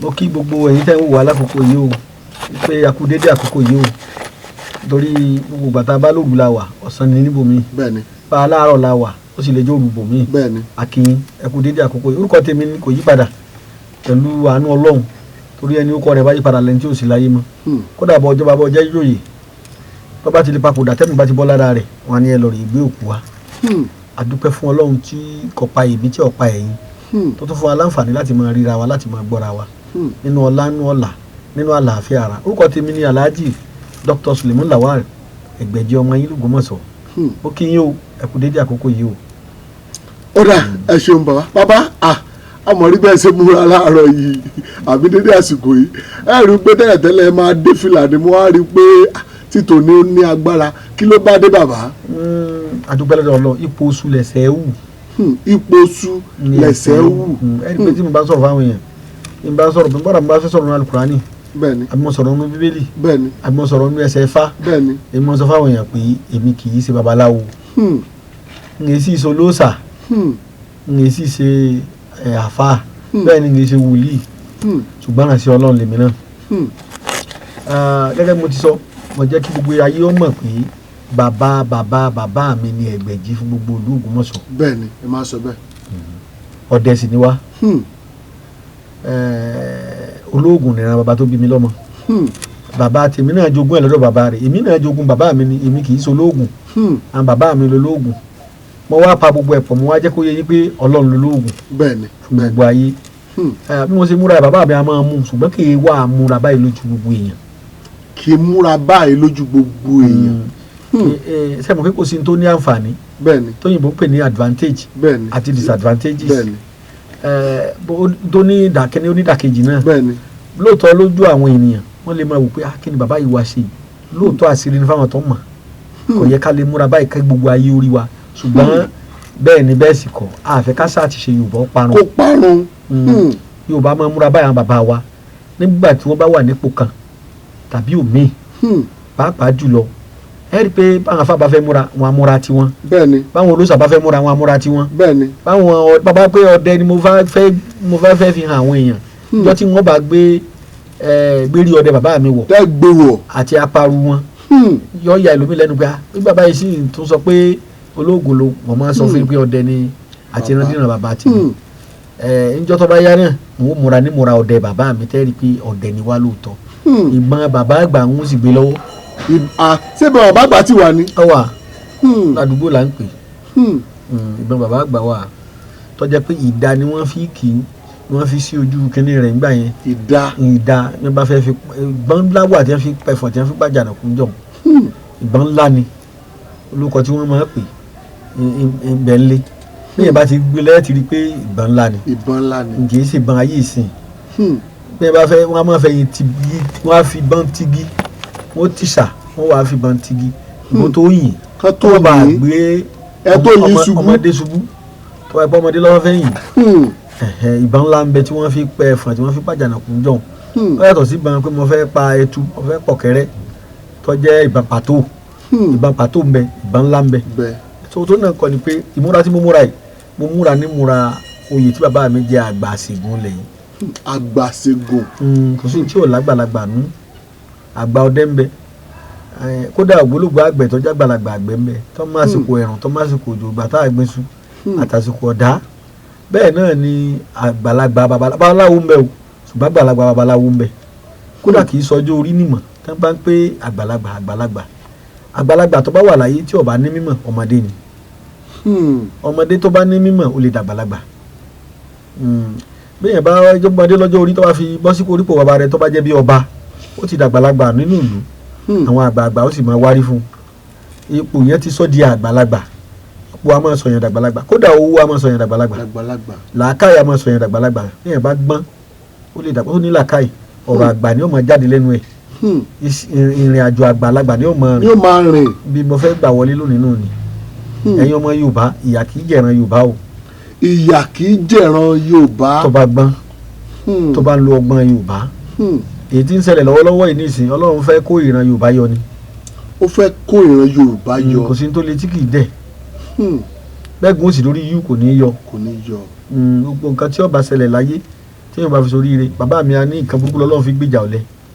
Mo kí gbogbo ẹ̀yin tẹ́ ń wò wá lákòókò yìí o, pé a kú dédé àkókò yìí o, torí gbogbo ìgbà tá a bá lóru la wà, ọ̀sán ni níbòmí, bá a láàárọ̀ la wà, ó sì lè jẹ́ òru bòmí. A kí yín, ẹ kú dédé àkókò yìí. Orúkọ tèmi ni kò yí padà pẹ̀lú àánú Ọlọ́run, torí ẹni orúkọ rẹ̀ bá yí padà lẹ́ni tí ò sí láyé mọ́. Kódà bọ́ ọjọ́ bá bọ́ jẹ́ yòòyè tó bá ti lè papòdà, tẹ́mi bá ti bọ́ lára rẹ̀, wọn á ní ẹ lọ rè gbé òkú wa. A dúpẹ́ fún Ọlọ́run tí kò pa èmi, tí ò pa ẹ̀yin, tó tún fún wa láǹfààní láti máa ríra wa, láti máa gbọ́ra wa nínú ọlá, nínú ọlà, nínú àlàáfíà ara. Orúkọ tèmi ni Alhaji Dr. Suleiman Lawal Ẹgbẹ̀jì, ọmọ yín l'Ògbómọ̀ṣọ́. Ó kí yín o, ẹ kú dédé àkókò yìí o. Ó dà, ẹ ṣeun bàbá. Bàbá, àmọ́ rí bẹ́ẹ̀ ṣe múra láàárọ̀ yìí àbí dédé àsìkò yìí, ẹ rí i pé tẹ́lẹ̀tẹ́lẹ̀ ẹ máa dé fìlà ni, mo wá rí i pé títò ní ó ní agbára. Kí ló bá dé, bàbá? A dúpẹ́ lọ́dọ̀ Ọlọ́run. Ipò oṣù lẹ̀sẹ̀ wù. Ipò oṣù lẹ̀sẹ̀ wù. Ẹ rí i pé tí mo bá sọ̀rọ̀ fáwọn èèyàn, tí mo bá sọ̀rọ̀ bí mo bá fẹ́ sọ̀rọ̀ nínú Alukurani, àbí mo sọ̀rọ̀ nínú Bíbélì, àbí mo sọ̀rọ̀ nínú ẹsẹ̀ Ifá, èmi mo sọ fáwọn èèyàn pé èmi kì í ṣe babaláwo, n kì í sì ṣe olóòṣà, n kì í sì ṣe àfáà, bẹ́ẹ̀ ni n kì í ṣe wòlíì, ṣùgbọ́n ìránṣẹ́ Ọlọ́run lèmi náà. Gẹ́gẹ́ bí mo ti sọ, mo jẹ́ kí gbogbo ayé ó mọ̀ pé bàbá bàbá bàbá mi ni Ẹgbẹ̀jì fún gbogbo ìlú Ògbómọ̀ṣọ́. Bẹ́ẹ̀ni, ẹ máa sọ bẹ́ẹ̀. Ọdẹ sì ni wá. Olóògùn nìran bàbá tó bí mi lọ́mọ. Bàbá tèmi náà jogún ẹ̀ lọ́dọ̀ bàbá rẹ̀, èmi náà jogún bàbá mi ni. Èmi kì í ṣe olóògùn, àwọn bàbá mi lolóògùn. Mo wá pa gbogbo ẹ̀ pọ̀, mo wá jẹ́ kó yé yín pé Ọlọ́run lolóògùn fún gbogbo ayé. Bí mo ṣe múra, bàbá mi a máa mú, ṣùgbọ́n kì í wá a múra báyìí lójú gbogbo èèyàn. Kì í múra báyìí lójú gbogbo èèyàn. Ṣé mo pé kò sí ní tó ní àǹfààní tóyìnbó ń pè ní advantage àti disadvantages, tó ní ìdàkẹ́ni onídàkejì náà. Lóòótọ́, lójú àwọn ènìyàn, wọ́n lè máa wò pé, ah, kí ni bàbá yìí wá ṣe yìí? Lóòótọ́, àṣírí ní fáwọn tó mọ̀, kò yẹ ká lè múra báyìí ká gbogbo ayé orí wa, ṣùgbọ́n bẹ́ẹ̀ ni bẹ́ẹ̀ sì kọ́, àfẹ́ ká sáà ti ṣe Yorùbá ó parun. Kó parun. Yorùbá máa múra báyìí. Àwọn bàbá wa, nígbà tí wọ́n bá wà nípò kan tàbí òmíì, pàápàá jùlọ, ẹ rí i pé báwọn afá bá fẹ́ múra, wọn á múra tiwọn. Báwọn olóṣà bá fẹ́ múra, wọn á múra tiwọn. Báwọn bàbá pé ọdẹ ni mo fẹ́ fi hàn àwọn èèyàn, ìjọ tí wọ́n bá gbé gbérí ọdẹ bàbá mi wọ̀ Tẹ́ gbé wọ̀. àti aparu wọn, yọ ya ìlú mi lẹ́nu pé, ah, bí bàbá yìí sì tún sọ pé olóògùn ló wọ́n máa sọ fún mi pé ọdẹ ni àti ìrandíran bàbá tèmi. Ǹjọ́ tó bá yá náà, mo múra ní múra ọdẹ bàbá mi, tẹ́ rí i pé ọdẹ ni wá lóòótọ́. Ìbọn bàbá àgbà ń sì gbé lọ́wọ́. Ṣé bàbá àgbà ti wà ní? Ọ wà ládùúgbò là ń pè. Ìbọn bàbá àgbà wà tó jẹ́ pé ìdá ni wọ́n fi kì í, wọ́n fi sí ojú kinní rẹ̀ ńgbà yẹn. Ìdá. Ìdá ní wọ́n bá fẹ́ fi ìbọn ńlá wà tí wọ́n fi pẹ̀fọ̀n, tí wọ́n fi pàjánà kún jọ̀. Ìbọn ńlá ni olùkọ́ tí wọ́n máa ń pè ìbẹ̀ ńlẹ̀ bí yẹn bá ti gbé lẹ́yìn rí i pé ìbọn ńlá ni. Ìbọn ńlá ni. Kì í ṣe ìbọn ayé ìsìn. Bí yẹn bá fẹ́, wọ́n á máa fẹ́ yin tigi, wọ́n á fi ìbọn tigi, wọ́n tìṣà, wọ́n wàá fi ìbọn tigi, ìbọn tó yìn Kán tó tó bá yìn. gbé Ẹ tó yìn ṣubú. ọmọdé ṣubú, tó bá yẹ pé ọmọdé lọ́wọ́ fẹ́ yìn. Ẹ̀hẹ̀, ìbọn ńlá ń bẹ tí wọ́n fi pẹ ẹ̀fọ̀n, tí wọ́n fi pàjánà kún jọ̀hún. Ó yàtọ̀ sí ìbọn pé mo fẹ́ pa ẹtu, mo fẹ́ pọ̀kẹ́rẹ́, tó jẹ́ ìbọn pàtó. Ìbọn pàtó ń bẹ, ìbọn ńlá ń bẹ. Tó náà kọ́ ni pé ìmúra tí mo múra yìí, mo múra ní múra oyè tí bàbá mi jẹ́, àgbà àṣègùn lẹ́yìn. Àgbàṣègùn. Kò sí tí ò lágbàlagbà nú. Àgbà ọdẹ ń bẹ. Kódà ògbólógbòó àgbẹ̀ tó jẹ́ àgbàlagbà àgbẹ̀ ń bẹ, tó má àsìkò ẹ̀rùn, tó má àsìkò òjò, ìgbà tá a gbin iṣu àtàsìkò ọ̀dá. Bẹ́ẹ̀ náà ni àgbàlagbà babaláwo ń bẹ o, ṣùgbọ́n àgbàlagbà babaláwo ń bẹ. Kódà kì í sọjọ́ orí nímọ̀ tí wọ́n bá ń pé àgbàlagbà àgbàlagbà àgbàlagbà. Tó bá wà láyé tí ó bá ní mímọ̀, ọmọdé ni. Ọmọdé tó bá ní mímọ̀, ó lè dàgbàlagbà. Bí èèyàn bá ọmọdé lọ́jọ́ orí, tó bá fi bọ́ sí koríko bàbá rẹ̀, tó bá jẹ́ bí ọba, ó ti dàgbàlagbà nínú ìlú. Àwọn àgbààgbà ó sì máa wárí fún un. Ipò yẹn ti sọ di àgbàlagbà. Ipò a máa sọ̀yàn dàgbàlagbà. Kódà owó a máa sọ̀yàn dàgbàlagbà. Dàgbàlagbà. Làákàyè a máa sọ̀yàn dàgbàlagbà. Bí èèyàn bá gbọ́n, ó lè dàgbà. Ó ní làákàyè, ọ̀rọ̀ àgbà ni ó máa jáde lẹ́nu ẹ̀. Ìrìn àjò àgbàlagbà ni ó máa rìn. Yóò máa rìn. Bí mo fẹ́ gbà wọlé lónìí náà ni, ẹ̀yin ọmọ Yorùbá, ìyà kì í jẹ̀ràn Yorùbá o. Ìyà kì í jẹ̀ràn Yorùbá. Tó bá gbọ́n, tó bá ń lo ọgbọ́n Yorùbá. Èyí tí ń ṣẹlẹ̀ lọ́wọ́lọ́wọ́ yìí nísìnyí, Ọlọ́run fẹ́ kó ìran Yorùbá yọ ni. Ó fẹ́ kó ìran Yorùbá yọ. Kò sí ní tó le tí kì í dẹ̀. Bẹ́ẹ̀ gùn sí lórí yú, kò ní í yọ. Kò ní yọ. Gbogbo nǹkan tí ó bá ṣẹlẹ̀ láyé tí Tí yóò bá fi soríire, bàbá mi, a ní nǹkan burúkú lọ́lọ́run fi gbìjà ọ̀lẹ.